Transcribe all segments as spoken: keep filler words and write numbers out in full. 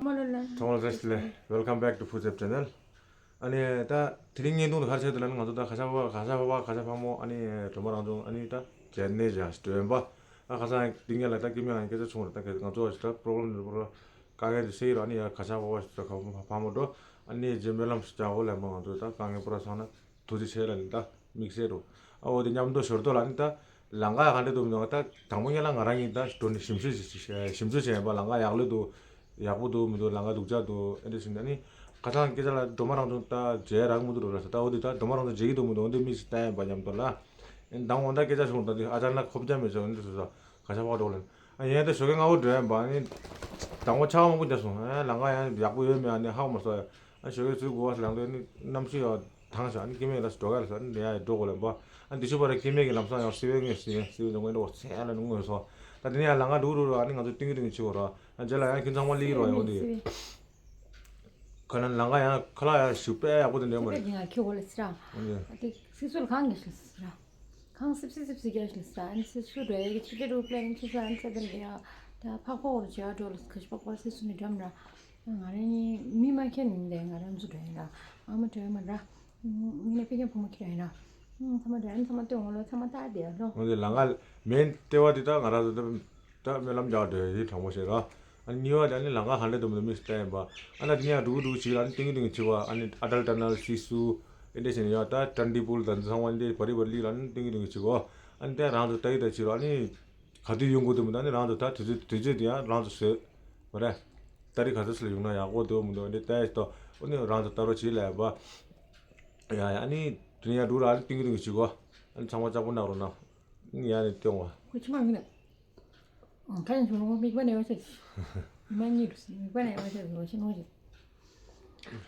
ཚང་མ་ལ་བཀྲ་ཤིས་བདེ་ལེགས། Welcome back to Food Zep Channel. ཨ་ནི་ད་དེ་རིང་བརྙན་ཐུང་དུ་ག་རེ་བྱས་འདུག་ལབ་ན། ང་ཚོ་ད་ག་ཤ་བ་ག་ཤ་བ་ག་ཤ་ཕག་མོ། ཨ་ནི་སྒྲོལ་མ་རང་བྱུང་། ཨ་ནི་ད་ཇེ་ནེ་ཇ་སྟོན་པ། ཨ་ཁ་སང་འདི་ངས་ལ་ད་སྐྱེ་དམན་ལ་སྐད་ཆ་བྱུང་རེད། ད་ང་ཚོ་ད་པྲོ་བྷི་ལེམ་འདི་པོ་དཀའ་ངལ་དེ་སེལ་རོགས། ཨ་ནི་ཡ་ག་ཤ་བ་ག་ཤ་ཕག་མོ་འགྲོ། ཨ་ནི་ཇེ་སྨོན་ལམ་ཞིག་བྱ་འོ་ལབ་མ། ང་ཚོ་ད་དཀའ་ངལ་པོ་ར་སང་ན། ཐུགས་རྗེ་ཆེ་ལ་ནི་ད་དམིགས་བསལ་རུ། ཨ་འོ་དེ་མཉམ་དུ་ཞོར་དུ་ལ་ནི་ད་ལམ་ཁ་ག་འདྲ་འདུག་མི་འདུག་ད་དང་པོ་ཉིད་ལ་ང་རང་གིས་ད་འགྲོ་ནས་ཞིབ་འཚོལ་ཞིབ་འཚོལ་བྱས་པ། ལམ་ཁ་ཡག་ལོས་འདུག་ཡག་པོ་འདུག་མི་འདུག་ལམ་ཁ་སྡུག་ཅག་འདུག་ཨེ་འདྲ་ཞིག་ད་ནི་ཁ་སང་སྐད་ཆ་ལ་སྒྲོལ་མ་རང་བྱུང་ད་མཇལ་རག་མི་འདུག་འགྲོ་ལ་ས། ད་འོ་དེ་ད་སྒྲོལ་མ་རང་བྱུང་མཇལ་གྱི་འདུག་མི་འདུག་འོ་དེ་དམིགས་བསལ་ལྟ་ཡིན་པ། མཉམ་དུ་ལ་ཨེ་མདང་དགོང་དག་སྐད་ཆ་བྱུང་། ད་དེ་ཨ་ཅག་ན་ཁོབ་རྒྱ་མེད་ཆོག་འདི་སོ་སོ། ག་ཤ་བ་འགྲོ་ལ། ཨ་ཡིན་ད་ཞོགས་ཀས་སྔ་པོ་འགྲོ་ཡ་ཡིན་པ། ཨ་ནི་དང་པོ་ཆར་པ་མང་པོ་བརྒྱབ་སོང་། ཨ་ལམ་ཁ་ཡང་ཡག་པོ་ཡོད་མེད་ཨ་ནི་ཧ་གོ་མ་སོང་། ཨ་ཞོགས་ཀས་ཚུར་འགྲོ་བ་ལམ་ཁ་ནི་གནམ་གཤིས་ཡང་ཐང་ཤག་ཨ་ནི་སྐྱེ་དམན་ལ་འགྲོ་ག་ལ་ས། ཨ་ནི་འདི་ཡ་འགྲོ་དགོས་ལབ་པ། ཨ་ནི་དེ་ཤུ་བ་ར་སྐྱེ་དམན་གྱི་ལམ་སང་ཡང་སི་བའི་ངོས་སི་བའི་སི་བའི་ངོས་འགྲོ་ཚེ་ཡ་ལ་ནི་ངོས་སོ། ད་དེ་ནི་ཡང་ལམ་ཁ་འགྲོ་འགྲོ་ར། ཨ་ནི་ང་ཚོ་ཏིང་གི་ཏིང་གི་བྱེད་དགོས་ར། ཨ་རྗེས་ལ་ཡང་ཁྱིམ་ཚང་མ་སླེབས་རོགས་ཡོང་དེ། ཁ་ན་ལམ་ཁ་ཡང་ཁ་ལག་ཡང་ཞུ་དཔེ་ཡག་པོ་དེ་འདྲ་མ་རེད། ཁྱི་གོ་ལ་སི་ར། ཨ་ནི་ཨ་དེ་སི་སུ་ལ་གང་གི་ཤི་སི་ར། གངས་སིབ་སིབ་སིབ་སིབ་རྒྱག་བཞིན་ས། ཨ་ནི་སི་སུ་འགྲོ་ཡ་གི་ཕྱི་རྒྱལ་རུ་པླེན་ཁྱི་ས། ཨ་ནི་ས་དེ་ལ་ཡ་ད་ཕག་ཕོག་རུ་བྱེད་ཡ་འགྲོ་ལ་ཁ་ཤི་པག་པ་སི་སུ་ནི་འགྲམ་ར། ང་རང་ནི་མི་མ་ཁྱེར་ནི་འདས་ང་རང་ཚོ་འགྲོ་ཡ་ར། ཨ་མ་འགྲོ་ཡ་མ་ར། ངི་ན་པི་ཀྱང་བུ་མོ་ཁྱེར་ཡ་ར། ཚང་མ་འགྲོ་ཡ། ཚང་མ་སྟོན་འོང་ལོ། ཚང་མ་ལྟ་དེ་ཡ་ལོ། འོན་ཏེ་ལམ་ཁ་མེན་ལྟེ་བ་དེ་ད་ང་རང་ཚོ་ད། ད་སྨོན་ལམ་རྒྱག་འགྲོ་ཡི་དྲང་པོ་བཤད་ར། ཨ་ནི་གཉིས་པ་དེ་ཨ་ནི་ལམ་ཁ་ག་འདྲ་འདུག་མི་འདུག་དམིགས་བསལ་ལྟ་ཡིན་པ། ཨ་ནི་དེ་ནས་ཡང་འགྲོ་གི་འགྲོ་གི་བྱེད་ལ་ཨ་ནི་ཏིང་གི་ཏིང་གི་བྱེད་པ། ཨ་ནི་ཨ་ཏལ་ཏ་ནལ་སི་སུ་ཨེ་འདྲ་བྱས་ནས་ཡང་ད་ཏན་ཏི་པུལ་དང་ཚང་བ་འདི་བ་རི་བ་རི་ལ་ཨ་ནི་ཏིང་གི་ཏིང་གི་བྱེད་གོ། ཨ་ནི་དེ་རང་ཚོ་ལྟ་ཡི་ད་བྱེད་ར། ཨ་ནི་ག་དུས་ཡོང་དགོས་འདུག་མི་འདུག་ཨ་ནི་རང་ཚོ་ད་དུས་ཚོད་དུས་ཚོད་དེ་ཡང་རང་ཚོ་བཟོས་པ་རེད། ད་རེས་ག་ཚོད་ཚོད་ལ་ཡོང་ན་ཡག་པོ་འདུག་མི་འདུག་ཨ་ནི་ལྟ་ཡི་ད། ཨ་ནི་རང་ཚོ་ལྟ་རོགས་བྱེད་ལབ་པ། ཡ་ཡ། ཨ་ནི་དེ་ནས་ཡང་འགྲོ་ར། ཨ་ནི་ཏིང་གི་ཏིང་གི་བྱེད་གོ། ཨ་ནི་ཚང་མ་ལྕགས་པོ་གནང་རོགས་གནང་། ཨ་ནི་ཡ་ནས་སྟོན་གོ། ཁོ་ཕྱི་མ་མིན་ན། ཁ་ཡིན་ཞུ་རུང་མིག་པ་ནས་བ་ཤེས། མི་མ་གཉིས་རུ་སི་མིག་པ་ནས་བ་ཤེས་རུ་ཤི་ནོ་ཞིག་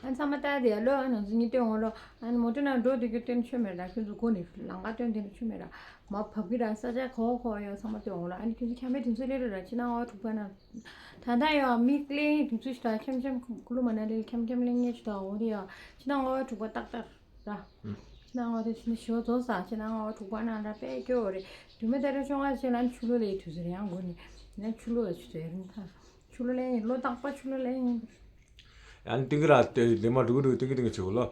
ཨ་ཚང་མ་ལྟ་དེ་ལོ། ཨ་ནང་ཚོ་གཉིས་སྟོན་འོང་ལོ། ཨ་ནི་མོ་ཊ་ནང་འགྲོ་དུས་ཀྱི་སྟོན་ཆོད་མེད་ར། ཁྱོད་ཚོ་སྒོ་ནས་ལམ་ཁ་སྟོན་དེ་ནི་ཆོད་མེད་ར། མ་བབ་ཀྱི་ར། ས་ཆ་གོ་གོ་ཡོད། ཚང་མ་སྟོན་འོང་ལོ། ཨ་ནི་ཁྱོད་ཚོ་ཁྱམས་པའི་དུས་ཚོད་སླེབས་ར། ཕྱི་ནང་ཨོ་དྲུག་པ་ན། ད་ལྟ་ཡོད་མི་གླེང་དུས་ཚོད་ཞིག་ད་ཁྱམས་ཁྱམས་ཀུ་ལུ་མ་ན་ལི་ཁྱམས་ཁྱམས་གླེང་ངེས་ཞིག་ད་འོ་དེ་ཡ། ཕྱི་ནང་ཨོ་དྲུག་པ་ཏག་ཏག་ར། ཕྱི་ནང་ཨོ་དེ་ཕྱི་ནང་ཞོ་ཚོ་ས། ཕྱི་ནང་ཨོ་དྲུག་པ་ནང་ར་དཔེ་སྐྱོ་བ་རེད། དུ་མེ་ད་ར་ཤོང་ང་ཆེ་ལ་ཆུ་ལོ་ལེ་དུས་ཟེར་ཡང་དགོས་ནི། ན་ཆུ་ལོ་ལ་ཆུ་ཟེར་རིང་ཐང་། ཆུ་ལོ་ལེ་ཡིན་ལོ། རྟག་པ་ཆུ་ལོ་ལེ་ཡིན། ཡང་ཏིང་གི་ར་དེ་ལེ་མ་འགྲོ་གི་འགྲོ། ཏིང་གི་ཏིང་གི་ཆུ་ལོ།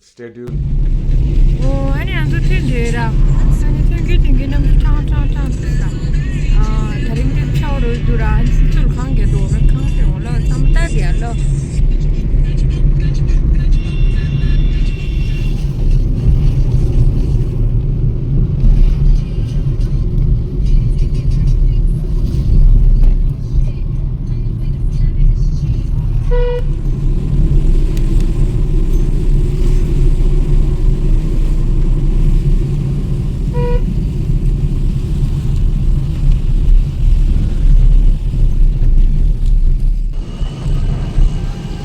Stay tuned. ཨོ་ཨ་ནི་ང་ཚོ་ཐོན་འདྲེ་ར། ཨ་ནི་ཐོན་གི་ཐོན་གི་གནམ་གྲུ་ཁྲང་ཁྲང་ཁྲང་འདུག་ས། ཨ་ད་རིང་འདི་ཆའོ་རོལ་འདུག་ར། ཨ་ནི་སི་ཚུལ་གང་གི་འདུག་ར། གང་གི་འོ་ལ་བསམ་ད་དེ་ཡ་ལོ།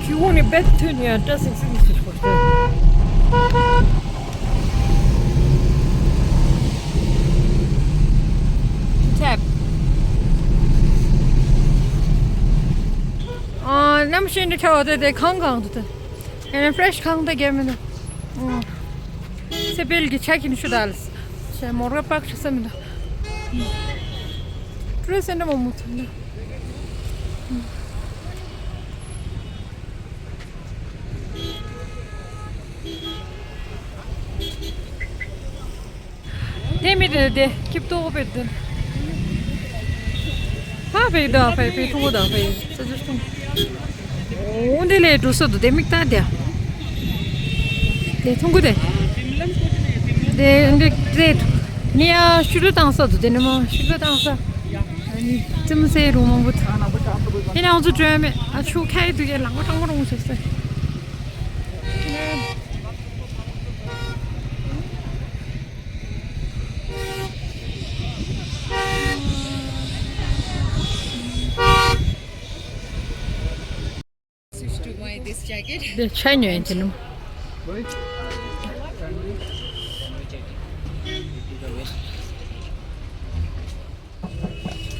ཆུ་བོ་ནི་བེད་ཐོན་ཡང་སྐྲ་སིག་སིག་ཞིག་ཤོར་ཏེ། ཐེབ། ཨ་གནམ་གཤིས་འདི་ཆ་བ་དེ་དེ་གང་གང་དུ་དེ། ཡང་ན་ཕྲེཤ་གང་དུ་རྒྱབ་མི་འདུག་ཨ་ཚེ་འཕེལ་གྱི་ཆ་ཁྱིམ་ཤུ་དལ། ཆེ་མོར་ག་པག་ཆུ་སེམས་འདུག་ཏྲེ་སེ་འདྲ་མོ་མོ་ཚོ་འདུག་དེ་མི་དེ་དེ་ཁྱིབ་ཏོག་པེ་དེ། ཧ་པེ་ད་པེ་པེ་ཐུང་ད་པེ་ས་ཇུ་ཐུང་། འོ་འདི་ལས་འགྲོ་ས་དུ་དེ་མིག་ལྟ་དེ། དེ་ཐུང་གུ་དེ། དེ་འདི་དེ་ནི་ཡ་ཤུ་ལུ་བཏང་ས་དུ་དེ་ནི་མ་ཤུ་ལུ་བཏང་ས། ཙིམ་སེ་རུ་མང་པོ་ཐ་ན་པོ་ཆ་ས་དུ་ཡིན་ན་འོ་ཚོ་བྲོས་མེད། ཨ་ཆུ་ཁ་ཡི་དུ་ཡ་ལང་པོ་ཀྲང་པོ་རུང་ཟེར་སེ། Switch to my this jacket. དེ་ཆ་ཉོས་ཡིན་ཅི་ནམ།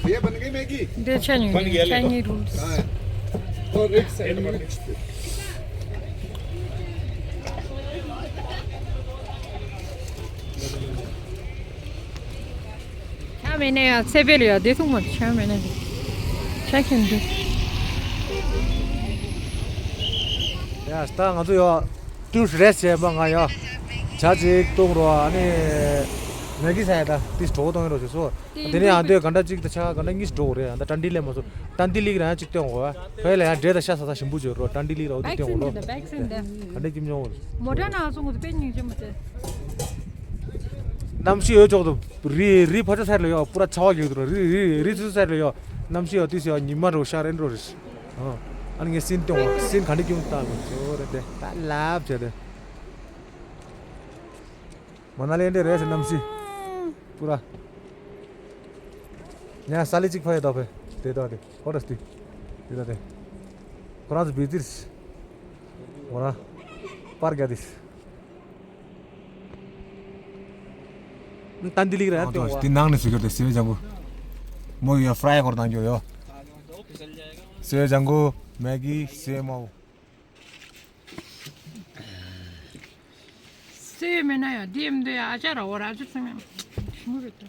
भैया बन गई मैगी? དེ་ཆ་ཉོས་ཡིན། ཆ་ཉོས་རུང་། हाँ। और एक सैंडविच। ཆ་མེད་ན་ཡང་ཚེ་འཕེལ་ཡ་དེ་ཐུང་མ་ཆ་མེད་ན་ཆ་ཁྱིམ་དུ། ཡ་ད་ང་ཚོ་ཡོ་ཏུས་རེས་བྱས་པ་ང་ཡོ་ཇ་ཅིག་བཏུང་རོགས། ཨ་ནི་མེ་གི་ཟ་ཡ་ད་ཏིས་གྲོགས་གཏོང་ཡ་རོགས་བྱེད་སོ། དེ་ནས་ཨ་འདོད་ག་འདྲ་ཅིག་ད་ཆ་ག་འདྲ་གཉིས་འགྲོ་རེད། ཨ་ད་ཏན་ཏི་ལས་མ་སོ་ཏན་ཏི་ལིག་རང་ཅིག་བཏོན་འོ། ཕ་ལ་ཡང་འདྲེ་ད་ཤ་ས་ས་ཞིམ་པོ་བྱོས་རོགས། ཏན་ཏི་ལིག་ར་འོ་དེ་བཏོན་འོ་རོགས། ག་འདྲ་ཀྱིམ་ཆོང་འོ། མོ་ཊ་ནང་སོང་གོ་དེ་དཔེ་སྙིང་རྗེ་མོ་དེ། གནམ་གཤིས་ཡོད་ཅོག་ཏུ་རི་རི་ཕ་ཆ་སར་ལ་ཡོ་པུ་ར་ཚ་བ་གྱོད་དུ་རི་རི་རི་ཚུ་སར་ལ་ཡོ། གནམ་གཤིས་ཡོ་ཏིས་ཡོ་ཉི་མ་རོ་ཤར་རན་རོ་རེད། ཨ་ནི་ངས་སིན་ཏེ་འོ་སིན་ག་འདྲ་ཀྱིམ་ལྟ་ལོ་ཅོ་རེད་དེ་ད་ལབ་བྱས་དེ། མ་ན་ལི་འདྲ་རེད་ཟེར་གནམ་གཤིས། པུ་ར། ཉ་ས་ལི་གཅིག་ཕ་ཡ་ད་ཕེ། དེ་ད་དེ་ཁོ་ར་སྟི། དེ་ད་དེ། ཁོ་རང་ཚོ་བི་ཙིར། ཁོ་ར། པར་རྒྱ་དིས། ཏན་ཏི་ལིག་ར་ཡ་ཏེ་འོ། དེ་ནང་ནས་བཟོས་རྒྱུ་དེ་སེ་བའི་ལྗང་གུ། མོ་ཡ་ཧྥ་རའི་སྐོར་བཏང་རྒྱུ་ཡོ། སེ་བའི་ལྗང་གུ། མེ་གི། སེ་མའོ། སེ་མེད་ན་ཡང་དེ་མི་འདུག་ཡ། ཨ་ཅག་ར་འོ་ར་ཨ་ཅག་ཚང་མ་ཞིམ་པོ་རེད་དོ།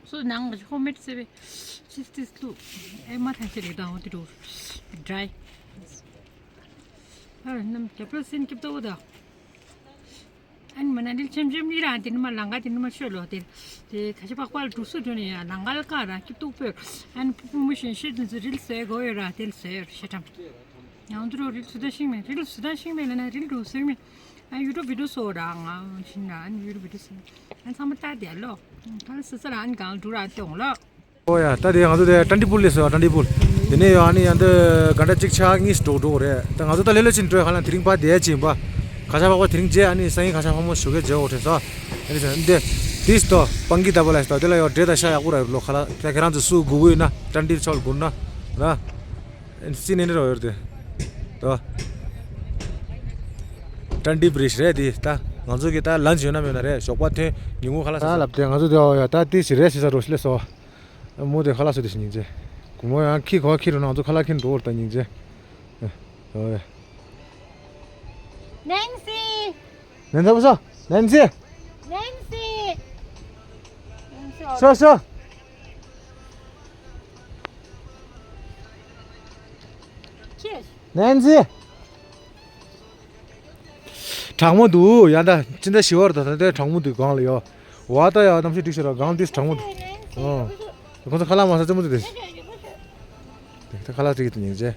སོ་ནང་གི་ཧོམ་མེད་སེ་བའི་ཅིས་ཏིས་ལུ་ཨེ་མ་ཐང་ཆེ་རིག་དང་འོ་དེ་འགྲོ་ཌ་རའི། ཨ་རྣམས་རྒྱབ་ལོ་སེན་སྐྱིབས་ཏོ་དང་། ཨན་མ་ན་ལིལ་ཆེམ་ཆེམ་ནི་རང་དེ་ནི་མ་ལང་ཀ་དེ་ནི་མ་ཤོད་ལོ་དེ། དེ་ཁ་ཤ་པག་པ་ལ་འགྲོ་སུ་འགྲོ་ནི་ཡ་ལང་ཀ་ལ་ཀ་ར་སྐྱིབས་ཏོ་པོ། ཨན་ཕུ་ཕུ་མུ་ཤིན་ཤིད་ནི་ཚུ་རིལ་སོས་གོ་ཡོད་ར་དེ་ལ་སོས་ཡོད་ཤེ་ཁྲམ། ཡང་དུ་རོ་རིལ་སུ་ད་ཤིང་མེ་རིལ་སུ་ད་ཤིང་མེ་ལ་ན་རིལ་འགྲོ་སོས་མེ། ཨན་ཡུ་ཊུབ་བི་ཌི་ཡོ་སོ་ར་ང་ཤིན་ན་ཨན་ཡུ་ཊུབ་བི་ཌི་ཡོ་སོ་ཨན་ཚང་མ་ལྟ་དེ་ལོ། ཁ་ལ་སི་སི་ར་ཨན་གང་འགྲོ་ར་ཏེ་འོང་ལོ། ཨོ་ཡ་ད་དེ་ང་ཚོ་དེ་ཏན་ཏི་པུལ་ལས་སོ་ཡ་ཏན་ཏི་པུལ། དེ་ནས་ཡོ་ཨ་ནི་ཡང་དེ་ག་འདྲ་གཅིག་ཆ་གཉིས་འགྲོ་འགྲོ་རེད། ད་ང་ཚོ་ད་ལེ་ལོ་ཕྱིན་འགྲོ་ཧ་ལམ་དེ་རིང་པ་དེ་ཕྱིན་པ། ཁ་ཤ་པག་པ་དེ་རིང་རྗེས་ཨ་ནི་སང་ཉིན་ཁ་ཤ་པག་མོ་ཞོགས་ཀས་རྗེས་འོ་དྲན་སོ། ཨ་ནི་ཟེར་འདི། དིས་ཏོ་པང་གི་ད་པ་ལ་སྟོ་དེ་ལ་ཡོ་འདྲེ་ད་ཤ་ཡག་པོ་ར་ཡོད་ལོ་ཁ་ལ་ད་ཁྱེད་རང་ཚོ་སུ་དགོས་དགོས་ཡོད་ན་ཏན་ཏི་ཆོལ་དགོས་ན་ར། སི་ནེ་ནེ་རོ་ཡོར་དེ། དོ། ཏན་ཏི་བི་རིཇ་རེད་དེ་ད། ང་ཚོ་གི་ད་ལན་ཅི་ཡོད་ན་མེད་ན་རེད་ཞོགས་པ་ཐོན་ཉིན་གུང་ཁ་ལག་ཟ་ལབ་དེ་ང་ཚོ་དེ་ཡ་ད་དེ་ཞིག་རེད་ཞེས་ས་རོ་ཤི་ལེ་སོ། མོ་དེ་ཁ་ལག་ཟ་དེ་ཞིག་སྙིང་རྗེ། གུ་མོ་ཡང་ཁྱི་གོ་ཁྱི་རུ་ན་ང་ཚོ་ཁ་ལག་ཁྱི་འགྲོ་བར་ད་སྙིང་རྗེ། ཨོ་ཡ། ནན་སི། ནན་ཚ་བུ་སོ། ནན་སི། ནན་སི། སོ་སོ། ནན་སི། གྲང་མོ་འདུག་ཡ་ད་ཅི་འདྲ་ཞི་བར་ད་ད་ད་གྲང་མོ་འདུག་གང་ལ་ཡོ། བ་ད་ཡ་གནམ་གཤིས་འགྲིག་ཤག་ར་གང་འདི་གྲང་མོ་འདུག་ཨོ། ཁོང་ཚོ་ཁ་ལག་མ་ཟ་རྩེད་མོ་འདུག་དེ། དེ་ཁ་ལག་ཅིག་ཏུ་ཉིན་ཅེ།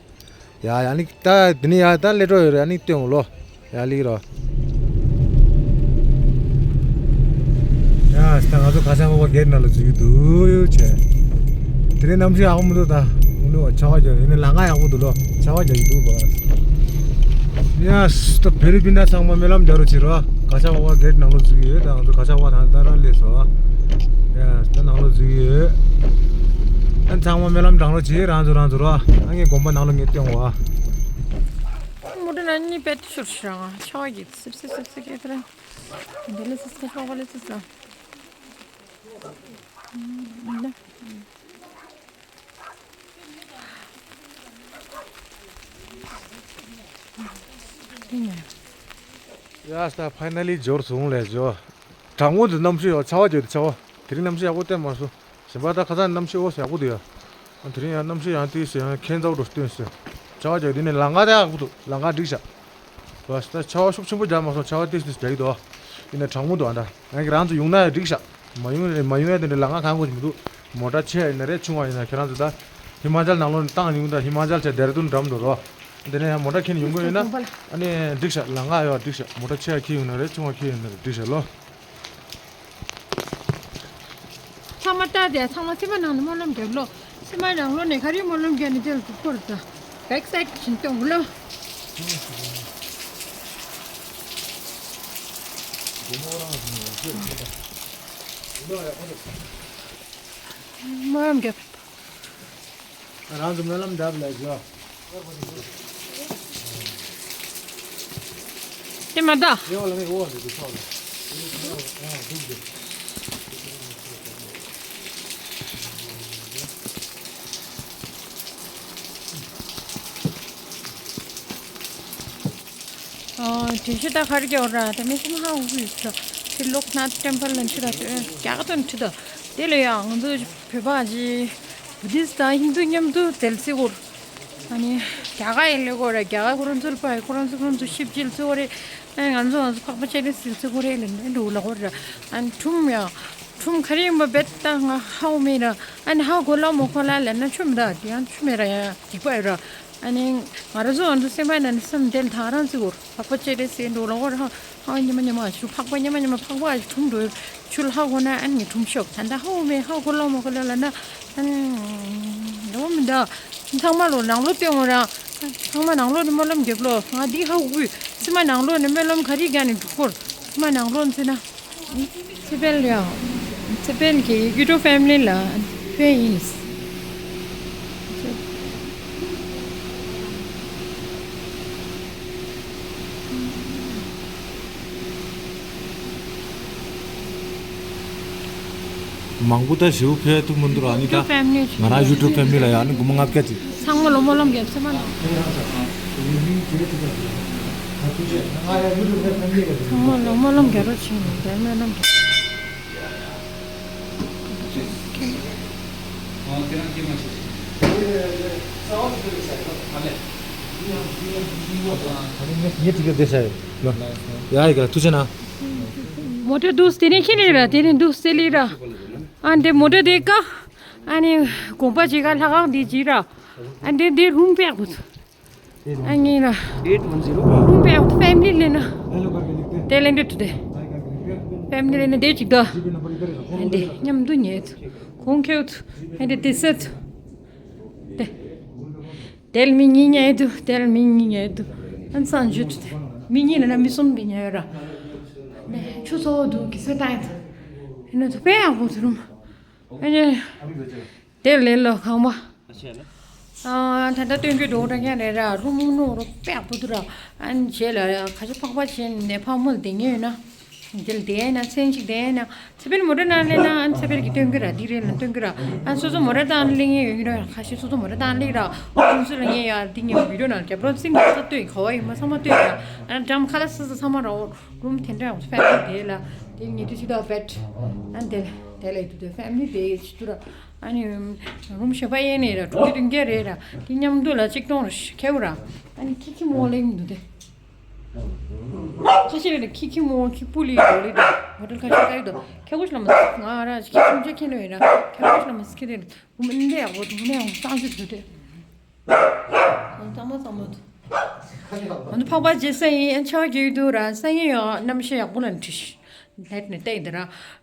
ཡ་ཡ་ནི་ད་འདི་ནི་ཡ་ད་ལེ་འགྲོ་ཡོད་རེད་ཡ་ནི་སྟོན་ལོ། ཡ་ལི་རོ། ཡ་ད་ང་ཚོ་ཁ་ཆེམ་པག་པ་གེ་ཊི་ནང་ལ་འཛུལ་གྱི་འདུག་ཆེ། དེ་རིང་གནམ་གཤིས་ཡག་པོ་མི་འདུག་ད་དངོས་གནས་ཆར་པ་རྒྱག་ཡིན་ནི་ལམ་ཁ་ཡག་པོ་འདུག་ལོ། ཆར་པ་རྒྱག་གི་འདུག་བ། ཡ་ད་བེ་རི་པིན་ད་ཚང་མ་སྨོན་ལམ་རྒྱག་རོགས་བྱེད་རོགས། ཁ་ཆེམ་པག་པ་གེ་ཊི་ནང་ལོགས་འཛུལ་གྱི་ཡོད། ད་ང་ཚོ་ཁ་ཆེམ་པག་པ་ད་ད་རང་སླེབས་སོང་། ཡ་ད་ནང་ལོགས་འཛུལ་གྱི་ཡོད། ཨ་ཚང་མ་སྨོན་ལམ་དྲང་རོགས་བྱེད། རང་ཚོ་རང་ཚོ་རོགས། ཨ་ངའི་དགོན་པ་ནང་ལོགས་ངས་སྟོན་འོ། མོ་ཊ་ནང་གཉིས་པད་ཤོར་ཤག་ཆར་པ་གིས་སིབ་སིབ་སིབ་སིབ་བྱས་ཏེ་ར། འདི་ལས་སིབ་སིབ་ཆར་པ་ལས་སིབ་སིབ། ཡ་ད་ཕའི་ན་ལི་འབྱོར་སོང་ལས་འབྱོར། གྲང་མོ་འདི་གནམ་གཤིས་ཡོད་ཆར་པ་རྒྱག་འདུག་ཆར་པ། དེ་རིང་གནམ་གཤིས་ཡག་པོ་བསྟན་མ་སོང་། གཞན་པ་ད་ཁ་སང་གནམ་གཤིས་འོ་ཡག་པོ་འདུག་ཡ། ཨ་དེ་རིང་ཡང་གནམ་གཤིས་ཡང་དེ་སེ་ཡང་ཁྱད་མཚར་པོ་འདུག་སྟོན་སོང་། ཆར་པ་རྒྱག་འདི་ནས་ལམ་ཁ་ད་ཡག་པོ་འདུག་ལམ་ཁ་འགྲིག་ཤག་ད་ཆར་པ་ཤུགས་ཆེན་པོ་རྒྱག་མ་སོང་། ཆར་པ་ཏིས་ཏིས་རྒྱག་གི་འདུག་ཡིན་ན་གྲང་མོ་འདུག་ཨ་ད་ང་གི་རང་ཚོ་ཡོང་ན་ཡང་འགྲིག་ཤག་མ་ཡོང་རེད། མ་ཡོང་ཡ་དེ་འདྲ་ལམ་ཁ་གང་དགོས་ཀྱི་མི་འདུག་མོ་ཊ་ཆེ་ཡིན་ན་རེད་ཆུང་བ་ཡིན་ན་ཁྱེད་རང་ཚོ་ད་ཧི་མ་ཅལ་ནང་ལོགས་ནས་བཏང་ཡོང་ད་ཧི་མ་ཅལ་བྱས་ལྡེ་ར་ལྡུན་འགྲམ་དུ་རོ། དེ་ནས་ཡང་མོ་ཊ་ཁྱེར་ནས་ཡོང་གི་ཡོད་ན་ཨ་ནི་འགྲིག་ཤག་ལམ་ཁ་ཡོད་འགྲིག་ཤག་མོ་ཊ་ཆེ་ཡ་ཁྱེར་ཡོང་ན་རེད་ཆུང་བ་ཁྱེར་ཡོང་ན་རེད་འགྲིག་ཤག་ལོ། ཚང་མ་ལྟ་དེ་ཚང་མ་སེམས་པ་ནང་ནས་སྨོན་ལམ་རྒྱབ་ལོ། སེམས་པ་ནང་ལོགས་ནས་ག་རེ་སྨོན་ལམ་རྒྱབ་ནས་དེ་ལ་འགྲུབ་ཀྱི་རེད་ད། བེག་སའིཌ་བཞིན་སྟོན་དགོས་ལོ། སྨོན་ལམ་རྒྱབ། རང་ཚོ་སྨོན་ལམ་འདེབས་ལ་འཇོག་དེ་མ་ད། ཡོ་ལ་ནི་འོ་འདི་འདི་ཚོ་ལ། ཨོ། དེ་ཤི་ད་གར་གྱི་འོ་ར་དེ་མི་སེམས་ཧ་འུ་ཡོད་ཚོ། དེ་ལོག་ནཱཐ་ཊེམ་པལ་ལ་འཁྲིད་ད་རྒྱ་གར་དུ་འཁྲིད་ད། དེ་ལ་ཡང་ང་ཚོ་བོད་པ་ཅི། བུ་དིསྟ་དང་ཧིན་དུ་མཉམ་དུ་དེལ་སི་སྐོར། ཨ་ནི་རྒྱ་གར་ཡིན་ལེ་གོ་ར། རྒྱ་གར་ཁོ་རང་ཚོ་ལ་ཕ་ཁོ་རང་ཚོ་ཁོ་རང་ཚོ་ཞིབ་ཅིལ་ཚོ་རེ། ཨ་ང་ཚོ་ང་ཚོ་ཕག་པ་ཆེ་རེ་སིལ་ཚོ་གོ་རེ་ལེ་འགྲོ་ལ་གོ་ར། ཨ་ནི་ཁྲུམ་ཡ་ཁྲུམ་ཁ་རི་ཡིན་པ་བེད་ད་ང་ཧའོ་མེ་ར། ཨ་ནི་ཧའོ་གོ་ལ་མོ་ཁོ་ལ་ལེ་ན་ཁྲུམ་ད་དེ་ཡང་ཁྲུམ་མེ་ར་ཡ་འཇིག་པ་ཡོད་ར། ཨ་ནི་ང་རང་ཚོ་ང་ཚོ་སེམས་པ་ན་ནི་སེམས་དེ་ལ་ཐག་རང་ཚིག་གོ་ར། ཕག་པ་ཆེ་རེ་སིལ་འགྲོ་ལ་གོ་ར། ཧ་ཉི་མ་ཉི་མ་ཆུ་ཕག་པ་ཉི་མ་ཉི་མ་ཕག་པ་ཁྲུམ་འགྲོ་ཆུ་ལ་ཧ་གོ་ན་ཨ་ནི་ཁྲུམ་ཤོག་ད་ད་ཧའོ་མེ་ཧའོ་གོ་ལ་མོ་གོ་ལ་ལ་ན་ཨ་ནི་འགྲོ་མི་ད། ཚང་མ་ལོ་ནང་ལོ་སྟོན་འོ་ར། ཚང་མ་ནང་ལོ་ནི་སྨོན་ལམ་རྒྱབ་ལོ། ང་འདི་ཧ་གོ་གི། ཚང་མ་ནང་ལོ་ནི་སྨོན་ལམ་ག་རི་རྒྱ་ནི་འགྲོ་གོ་ར། ཚང་མ་ནང་ལོ་ནི་ཚེ་ན། ཚེ་འཕེལ་ཡང་། ཚེ་འཕེལ་གྱི་ཡི་གུ་ཏོ་ཕེ་མི་ལི་ལ་ཕེ་ཡིན། མང་པོ་ད་ཞེའུ་ཕེ་ཐུག་མི་འདུག་ར། ཨ་ནི་ད་ཡུ་ཊུབ་ཕེ་མི་ལི་ང་རང་ཡུ་ཊུབ་ཕེ་མི་ལི་ལ་ཡ་ཨ་ནི་སྒོར་མོ་ལྔ་བརྒྱ་ཅིག་ཚང་མ་ལོ་སྨོན་ལམ་རྒྱབ་ཚེ་མ་ལ། ཚང་མ་ལོ་སྨོན་ལམ་རྒྱབ་རོགས་བྱེད། རྒྱབ་སྨོན་ལམ་རྒྱབ། ངས་ཅིག་བསྡད་བྱ་ཡོད། ཡ་ཡི་ག་ཐུགས་རྗེ་གནང་། མོ་ཊ་འདུག་དེ་ནས་ཁྱེར་ལེ་ར། དེ་ནས་འདུག་སེ་ལེ་ར། ཨ་འདི་མོ་ཊ་དེ་ཀ་ཨ་ནི་དགོན་པ་ཅིག་ག་ལྷ་ཁང་དེ་ཅིག་ར། ཨ་འདི་འདི་རུམ་པེག་གུ་ཨ་ངེ་ར། རུམ་པེག་གུ་ཕེ་མི་ལི་ལེ་ན། དེ་ལེ་འདི་ཐུ་དེ། ཕེ་མི་ལི་ལེ་ན་དེ་ཅིག་ད། ཨ་འདི་མཉམ་དུ་ཉལ་ཐུ། གོང་ཁེའུ་ཐུ། ཨ་འདི་དེ་སད་ཐུ། དེ། དེ་ལ་མི་གཉིས་ཉལ་དུ། དེ་ལ་མི་གཉིས་ཉལ་དུ། ཨ་ནི་སང་ཞུ་དུ་དེ། མི་གཉིས་ལ་ན་མི་གསུམ་གི་ཉལ་ཡོད་ར། ནས་ཆུ་ཚོ་དུ་གི་སེ་ཏང་དུ། ཨ་ནི་ཐུ་པེ་ཡག་པོ་དུ་རུམ། ཨ་ནི། དེ་ལས་ལོ་ཁང་པ། ཨ་ད་ལྟ་སྟོན་གྱི་འགྲོ་གྲ་ཀྱང་རེད་ར། རུམ་ནོ་རུ་པེག་པོ་དུ་ར། ཨ་ནི་རྗེས་ལ་ཁ་ཆེ་ཕག་པ་བྱས་ནས་ཕག་མོ་ལ་དེ་ཉལ་ཡོད་ན། དེ་ལ་དེ་ཡིན་ན་མཚན་ཞིག་དེ་ཡིན་ན། ཚེ་འཕེལ་མོ་ཊ་ནང་སླེབས་ན་ཨ་ནི་ཚེ་འཕེལ་གྱིས་སྟོན་གི་ར། འདི་རེད་ལ་སྟོན་གི་ར། ཨ་ནི་སོ་སོ་མོ་ཊ་ནང་སླེབས་མཁན་ཡོད་ཀྱི་ར། ཁ་ཤས་སོ་སོ་མོ་ཊ་ནང་སླེབས་ར། ཁོང་ཚོ་ལ་ངས་ཡ་འདི་ངས་བི་ཌིའོ་ནང་རྒྱབ་རོགས་ཚིག་འདི་ཚོ་ལྟོས། ག་བ་ཡིན་མ་ཚང་མ་ལྟོས་ར། ཨ་ནི་འགྲམ་ཁ་ལ་སི་སི་ཚང་མ་ར། འོ་རུམ་དེ་འདྲ་ཡང་ཕེ་མི་ལི་དེ་ལ་དེ་ཉི་ཤུ་རྩ་བཞི་དང་བེད། ཨ་ནི་དེ་ལ་དེ་ལ་ཡིད་དུ་དེ་ཕེ་མི་ལི་དེ་ཡིད་ཆེས་དུ་ར། ཨ་ནི་རུམ་ཞེ་པོ་ཡིན་ནི་ར། གྲོང་ཁྱེར་དུ་འགྱེལ་རེད་ར། དེ་མཉམ་དུ་ལ་གཅིག་སྟོང་ར་ཁེའུ་ར། ཨ་ནི་ཁི་ཁི་མོ་ལེན་འདུག་དེ། ཁ་ཤས་ལ་ཁི་ཁི་མོ་ཁི་པུ་ལི་རོ་ལི་དང་ཧོ་ཊེལ་ཁ་ཤས་ཀ་ཡོད་དོ། ཁེ་གོ་ཤ་ལ་མ་ང་ར་ཁི་ཆུང་ཆུང་ཁྱེར་ནས་ཡོད་ར། ཁེ་གོ་ཤ་ལ་མ་ཁི་དེ་རུམ་འདི་ཡག་པོ་འདུག་འདི་ཡག་པོ་སང་ཞིག་འདུག་དེ། ཚང་མ་ཚང་མ་འདུག་ང་ཚོ་ཕག་པ་རྗེས་ས་ཡིན། ཨ་ཆ་བ་རྒྱག་གི་འདུག་ར། སང་ཉིན་ཡང་གནམ་གཤིས་ཡག་པོ་ལ་འཁྲིད་ཤིག་ལྷད་ནས་བལྟས་འདི་ར།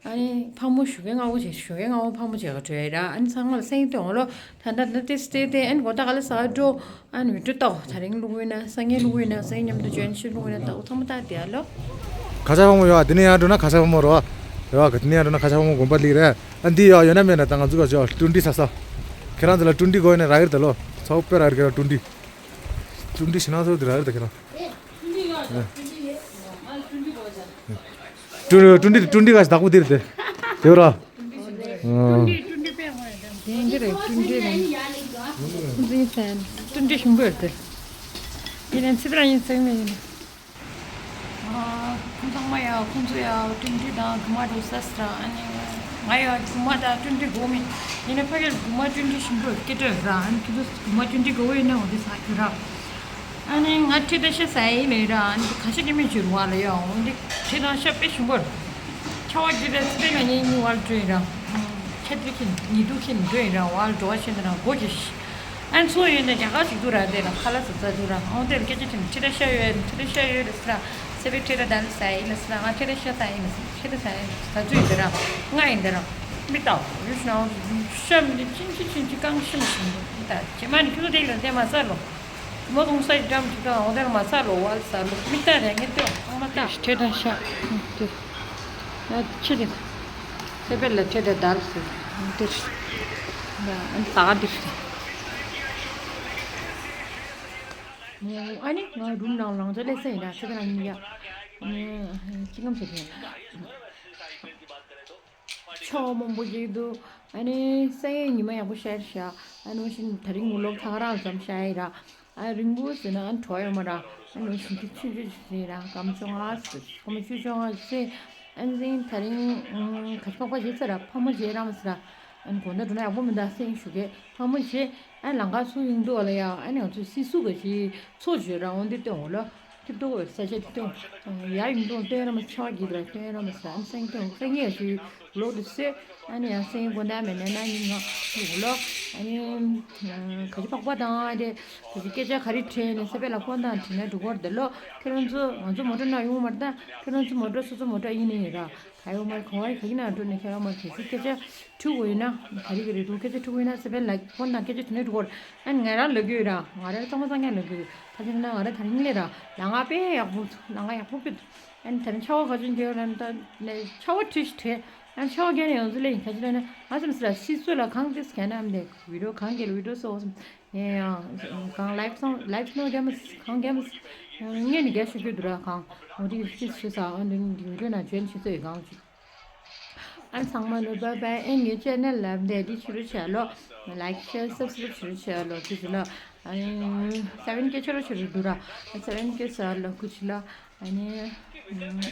ཨ་ནི་ཕག་མོ་ཞོགས་ཀས་སྔ་པོ་བྱས། ཞོགས་ཀས་སྔ་པོ་ཕག་མོ་བྱས་ག་བྲོས་ར། ཨ་ནི་ཚང་མ་ལ་སང་ཉིན་སྟོན་འོང་ལོ། ད་ལྟ་ད་ཏེ་སྟེ་ཏེ་ཨན་གོ་ད་ག་ལ་ས་འགྲོ། ཨན་བི་ཌིའོ་ཏོ་ད་རིང་ལུག་ཡིན་ན་སང་ཉིན་ལུག་ཡིན་ན་སང་ཉིན་མཉམ་དུ་ཇོ་ཡིན་ཤི་ལུག་ཡིན་ན་ཏོ་ཚང་མ་ད་དེ་ཨ་ལོ། ཁ་ཆ་ཕག་མོ་ཡོད་ཨ། དེ་ནས་ཡང་འགྲོ་ན་ཁ་ཆ་ཕག་མོ་རོ་ཨ། ཡོད་ཨ། ག་དེ་ནས་ཡང་འགྲོ་ན་ཁ་ཆ་ཕག་མོ་དགོན་པ་ལིག་རེད། ཨ་འདི་ཡོད་ཡོད་ན་མེད་ན་ད་ང་ཚོ་ག་ཅོ་ཀྲུང་ཏི་ས་ས། ཁྱེད་རང་ཚོ་ལ་ཀྲུང་ཏི་དགོས་ཡོད་ན་རག་གི་རེད་ད་ལོ། ཚ་བོ་དཔེ་རག་གི་རེད་ཀྲུང་ཏི། ཀྲུང་ཏི་ཞིག་ན་ཚོ་དེ་རག་གི་རེད་ད་ཁྱེད་རང་། ཀྲུང་ཀྲུང་ཏི་ཀྲུང་ཏི་ག་ཞིག་བདག་པོ་དེ་རེད་དེ། དེ་ར། ཀྲུང་ཏི་ཀྲུང་ཏི་དཔེ་ཡོད་རེད་དེ། དེ་འདི་རེད། ཀྲུང་ཏི་རེད། ཀྲུང་ཏི་ཡིན་ཟེར། ཀྲུང་ཏི་ཞིམ་པོ་ཡོད་དེ། ཡིན་ནའི་ཚེ་རང་ཡིན་ཟེར་མེད་ཡིན། ཨ་ཁོང་ཚང་མ་ཡ་ཁོང་ཚོ་ཡ་ཀྲུང་ཏི་དང་རྒྱུ་མ་འགྲོ་ས་སི་ར། ཨ་ནི་ང་ཡ་རྒྱུ་མ་དང་ཀྲུང་ཏི་དགོས་མེད། ཡིན་ནའི་ཕ་གིར་རྒྱུ་མ་ཀྲུང་ཏི་ཞིམ་པོ་སྐད་གྲགས་ར། ཨ་ནི་ཁྱེད་ཚོ་རྒྱུ་མ་ཀྲུང་ཏི་དགོས་ཡིན་ན་འོ་དེ་ཟ་རྒྱུ་ར། ཨ་ནི་ང་ཁྲི་ད་ཤ་ཟ་ཡི་མེད་ར། ཨ་ནི་ཁ་ཤས་ཀྱི་མི་བྱུར་བ་ལ་ཡ་འོ་འདི་ཁྲི་དང་ཤ་དཔེ་ཞིམ་པོ་ར། ཁ་བ་རྒྱུ་ར་ཚི་པེ་ང་གཉིས་གཉིས་བར་འགྲོ་ཡིན་ར། ཁ་ཏི་ཁིན་ཉི་དུ་ཁིན་འགྲོ་ཡིན་ར། བར་འགྲོ་བ་ཤེས་ན་ར་སྒོ་གི་ཤི། ཨན་ཚོ་ཡོད་ན་རྒྱ་གར་ཞིག་འདུག་ར། དེ་ལ་ཁ་ལག་ཟ་ཟ་འདུག་ར། ཨང་དེ་ལ་སྐད་ཆ་དྲིས་ན་ཁྲི་ད་ཤ་ཡོད། ཁྲི་ད་ཤ་ཡོད་ལ་སི་ར། སེ་བའི་ཁྲི་ད་ད་ལ་ཟ་ཡིན་ལ་སི་ར། ང་ཁྲི་ད་ཤ་ཟ་ཡིན་ལ་སི། ཁྲི་ད་ཟ་ཡིན་ལ་ཟ་ཚུལ་ཡིན་དེ་ར། ང་ཡིན་དེ་ར། མི་ལྟ་ཡུལ་ཤ་ཤ་མི་ལ་ཅིན་ཅི་ཅིན་ཅི་གང་ཤི་མི་ཤི་མི་ལྟ། ཇེ་མ་ནི་ཁྱོད་དེ་ལ་དེ་མ་ཟ་ལོ། མ་གཏོང་ས་ཡི་འགྲམ་ཁྲི་ད་ཨང་དེ་ལ་མ་ཟ་ལོ། བ་ལ་ཟ་ལོ། མི་ལྟ་ར་ངས་ལྟོས་ཨང་མ་ལྟ། ཁྲི་ད་ཤ་དེ། ཨ་ཁྱི་དེ། སེ་བའི་ལ་ཁྲི་ད་ད་ལ་སི་དེ། ཨ་ཟ་ག་དེ། ཨ་ནི་ང་རུམ་ནང་ལངས་ཚར་ལས་སེ་ཡིན་ན་ཚེ་ད་རང་ཉིད་ཡ། ཅི་ངམ་ཟེར་གི། ཆུ་མང་པོ་རྒྱག་འདུག་ཨ་ནི་སང་ཉིན་ཉི་མ་ཡག་པོ་ཤར་ཤག་ཨ་ནི་བཞིན་དེ་རིང་ངོ་ལོག་ཐག་རང་ཙམ་ཤར་ཡིན་ར། ཨ་རིང་པོ་ཟེར་ན་ཨ་ནི་བྲོ་ཡོད་མ་ར། ཨ་ནི་བཞིན་དུ་ཆུ་ཆུ་ཆུ་ཟེར་ར། སྐར་མ་བཅོ་ལྔ་ཟེར། སྐར་མ་བཅུ་བཅོ་ལྔ་ཟེར། ཨ་ནི་དེ་རིང་ག་ཚོད་པགས་པ་བྱས་ཚར་ར། ཕག་མོ་བྱས་ར་མ་ཟེར་ར། ཨ་ནི་དགོང་དག་འགྲོ་ན་ཡག་པོ་མི་འདུག་སེམས་ཤུགས་ཀྱིས་ཕངས་མོ་བྱེད། ཨ་ནི་ལམ་ཁ་སུ་ཡིན་འདུག་ལ་ཡ། ཨ་ནི་ང་ཚོ་སི་སུ་ག་ཞིག་ཚོ་བརྗོད་ར་འོང་དེ་སྟོན་འོ་ལ། ཐིབ་ཏོག་ས་ཆ་དེ་སྟོན། ཡ་ཡིན་འདུག་སྟོན་ར་མ་ཆ་གི་ལ་སྟོན་ར་མ་ས་ཨ་ནི་སེང་སྟོན་སེང་ངེ་ཞིག་ལོག་ཏུ་སེ། ཨ་ནི་ཡང་སེང་དགོང་དག་མེད་ན་ན་ཡིན་ང་འོ་ལ། ཨ་ནི་ག་ཅི་པགས་པ་དང་དེ་ག་ཅི་སྐད་ཆ་ག་རེ་དྲིས་ནས་ས་པད་ལ་ཁོང་དང་དྲིས་ན་འགྲིག་གོ་རེད་ལོ། ཁྱེད་རང་ཚོ་ང་ཚོ་མོ་ཊ་ནང་ཡོང་མ་རེད་ད། ཁྱེད་རང་ཚོ་མོ་ཊ་སོ་སོ་མོ་ཊ་ཡིན་ནི་ཡིན་ར། ད་ཡོང་མར་གང་བ་ག་གི་ན་འགྲོ་ནས་ཁྱེད་རང་མར་གལ་སྲིད་སྐད་ཆ་འཁྲུག་དགོས་ཡོད་ན་ག་རེ་ག་རེ་འགྲོ། སྐད་ཆ་འཁྲུག་དགོས་ཡོད་ན་ས་པན་ལ་ཁོང་དང་སྐད་ཆ་དྲི་ནས་འགྲོ་དགོས། ཨ་ནི་ང་རང་ལབ་ཀྱི་ཡོད་ར། ང་རང་ཚང་མ་ཚང་ཀྱང་ལབ་ཀྱི་ཡོད། ད་ཅི་ན་ང་རང་དེ་རིང་སླེབས་ར། ལ་ང་དཔེ་ཡག་པོ་འདུག་ལ་ང་ཡག་པོ་དཔེ་འདུག་ཨ་ནི་དེ་རིང་ཆར་པ་ག་ཚོད་འགྱོད་ར་ད་ནས་ཆར་པ་བྲིས་ཤིག་བྲིས། ཨ་ནི་ཆར་པ་བརྒྱབ་ནས་ཡོང་ཚུལ་ལས་ཡིན། ག་ཅི་ལབ་ན་ང་ཚོ་མི་སྲིད་ལ་སི་སུ་ལ་གང་དེ་སི་ག་ན་མི་འདུག་བི་ཌིའོ་གང་གལ་བི་ཌིའོ་སོ་སོ། ཡང་ཡང་གང་ལའིབ་སོང་ལའིབ་སོང་རྒྱ་མ་གང་རྒྱ་མ་ངས་ནི་རྒྱ་ཞུ་རྒྱུ་འདུག་ར། གང་འོ་དེ་ཤི་ཤི་ས་ཨ་འདི་འདི་བི་ཌིའོ་ན་ཇོན་ཤི་ཚོད་གང་ཅིག་ཨ་ཚང་མ་ལོ་བཱའི་བཱའི། ཨེ་ངའི་ཅེ་ནལ་ལ་འདི་འདི་ཆུ་རུ་ཆ་ལོ། ལའིག་ཤེར་སབ་སི་ཀ་རབ་ཆུ་རུ་ཆ་ལོ། ཁུ་ཆུ་ལོ། ཨ་ནི་སེ་ཝེན་ཀེ་ཆ་རུ་ཆུ་རུ་འདུག་ར། སེ་ཝེན་ཀེ་ས་ལོ་ཁུ་ཆུ་ལོ། ཨ་ནི།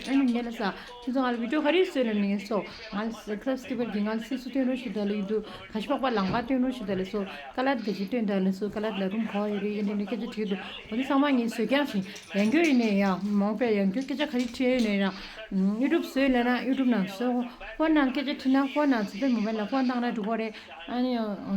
ཨ་ནི་ངས་ལ་ས། ཁྱེད་ཚོ་ང་ལ་བི་ཌིའོ་ག་རེ་བཟོས་ལ་ནི་སོ། ང་ལ་སབ་སི་ཀ་རབ་གི་ང་ལ་སི་སུ་སྟོན་རོགས་ཞུ་ད་ལ་ཡིན་འདུག་ག་ཤི་པག་པ་ལང་པ་སྟོན་རོགས་ཞུ་ད་ལ་སོ། ཀ་ལད་ག་ཅི་སྟོན་ད་ལ་སོ། ཀ་ལད་ལ་རུམ་གོ་ཡི་རེ་ཡིན་ནི་སྐད་ཆ་དྲིས་འདུག་འོ་དེ་ཚང་མ་ངས་བཟོས་ཀྱང་ཞིང་ཡང་འགྱོད་ཡིན་ནི་ཡང་མང་པས་ཡང་འགྱོད་སྐད་ཆ་ག་རེ་དྲིས་ཡོད་ནི་ཡང་ཡུ་ཊུབ་བཟོས་ལ་ན་ཡུ་ཊུབ་ནང་བཟོས་ཧོ་ཧོ་ནང་སྐད་ཆ་དྲིས་ན་ཧོ་ནང་ཚེ་ཚེ་མོ་བས་ལ་ཧོ་བཏང་ན་འགྲོ་གོ་རེད། ཨ་ནི་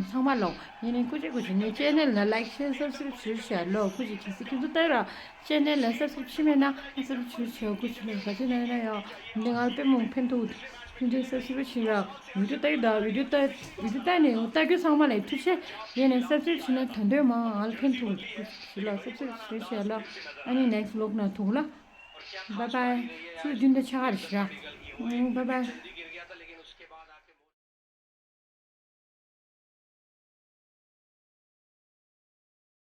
ཚང་མ་ལོ་ཡིན་ནི་སྐུ་མཁྱེན་སྐུ་མཁྱེན་ངའི་ཅེ་ནལ་ལ་ལའིག་ཤེར་སབ་སི་ཀ་རབ་ཞུ་ཤ་ལོ། སྐུ་མཁྱེན་ཁྱེད་སི་ཁྱེད་ཚོ་ལྟ་ར། ཅེ་ནལ་ལ་སབ་སི་ཀ་རབ་བྱས་མེད་ན་ཨ་སབ་སི་ཀ་རབ་བྱས་སྐུ་མཁྱེན་ལ་ག་ཅི་ན་ན་ཡོ། འདི་ང་ལ་དཔེ་མང་ཕན་ཐོགས་ཐུགས་རྗེ་སབ་སི་ཀ་རབ་བྱས་ར། བི་ཌིའོ་ལྟ་གི་ད་བི་ཌིའོ་ལྟ་བི་ཌིའོ་ལྟ་ནས་ལྟ་རྒྱུ་ཚང་མ་ལ་ཐུགས་རྗེ་ཡིན་ནས་སབ་སི་ཀ་རབ་བྱས་ན་ད་འདོད་མ་ང་ལ་ཕན་ཐོགས་ཐུགས་རྗེ་ལ་སབ་སི་ཀ་རབ་བྱས་ལ། ཨ་ནི་ནེག་སི་ཝི་ལོག་ན་ཐུག་ལ། བཱའི་བཱའི། ཚུར་རྒྱུན་དུ་ཆགས་ཀ་རེ་ཞིག་ར། བཱའི་བཱའི།